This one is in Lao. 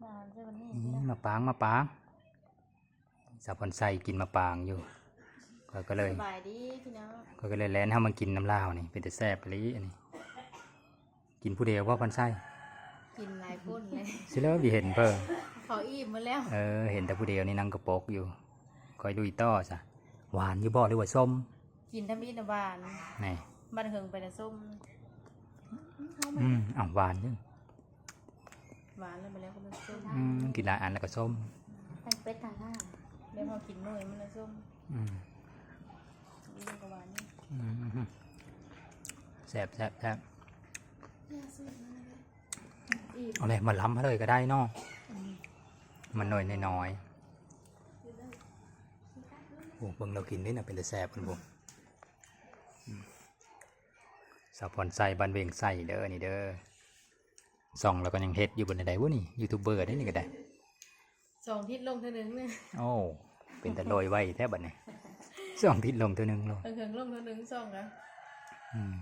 ຫວານໃສ່ບັດນີ້ ນີ້ ມະປາງ ມະປາງ ສາວພອນໄຊກິນມະປາງຢູ່ ຂ້ອຍກໍເລີຍ ສະບາຍດີພີ່ນ້ອງ ຂ້ອຍກໍເລີຍແລ່ນເຮົາມາກິນນຳລາວນີ້ ເປັນຕາແຊບອີ່ຫຼີອັນນີ້. ກິນຜູ້ດຽວບໍ່ ພອນໄຊ? ກິນຫຼາຍຄົນເລີຍ ຊິເລີຍບໍ່ເຫັນເພິ່ນ ເຂົາອີ່ມໝົດແລ້ວ. ເອີ ເຫັນແຕ່ຜູ້ດຽວນີ້ນັ່ງກະປົກຢູ່ ຂ້ອຍລຸຍຕໍ່ຊະ. ຫວານຢູ່ບໍ່ ຫຼືວ່າສົ້ມ? ກິນທຳອິດນະຫວານ ນີ້ ບັດເຫິງໄປນະສົ້ມ. ອືມ ເອົ້າ ຫວານຢູ່ ຫວານແລ້ວ ບັດແລ້ວກໍມັນສົ້ມ. ອືມ ກິນຫຼາຍອັນແລ້ວກໍສົ້ມ ທັງເປັດທັງຫ່ານ ແລ້ວເຮົາກິນໜ່ວຍມັນລະສົ້ມ. ອືມ ນີ້ມັນກໍຫວານຢູ່. ອືມ ແຊບໆໆ ເອົາເລີຍ ມາລຳເຮົາເລີຍກໍໄດ້ເນາະ. ອືມ ມັນໜ່ວຍນ້ອຍໆ. ໂອ້ ເບິ່ງລາວກິນເດ້ນະ ເປັນຕາແຊບພຸ້ນພຸ້ນ. ອືມ ສາວພອນໄຊ ບ້ານວຽງໄຊເດີ ນີ້ເດີ. ຊ່ອງລາວກໍຍັງເຮັດຢູ່ ເປັນໃດວະນີ້ ຢູທູບເບີເດ້ນີ້ກໍໄດ້. ສອງທິດລົງເທື່ອໜຶ່ງເນາະ. ໂອ້ ເປັນຕາລອຍໄວແທ້ບັດນີ້ ສອງທິດລົງເທື່ອໜຶ່ງໂລດ. ເຖິງໆ ລົງເທື່ອໜຶ່ງຊ່ອງນະ. ອືມ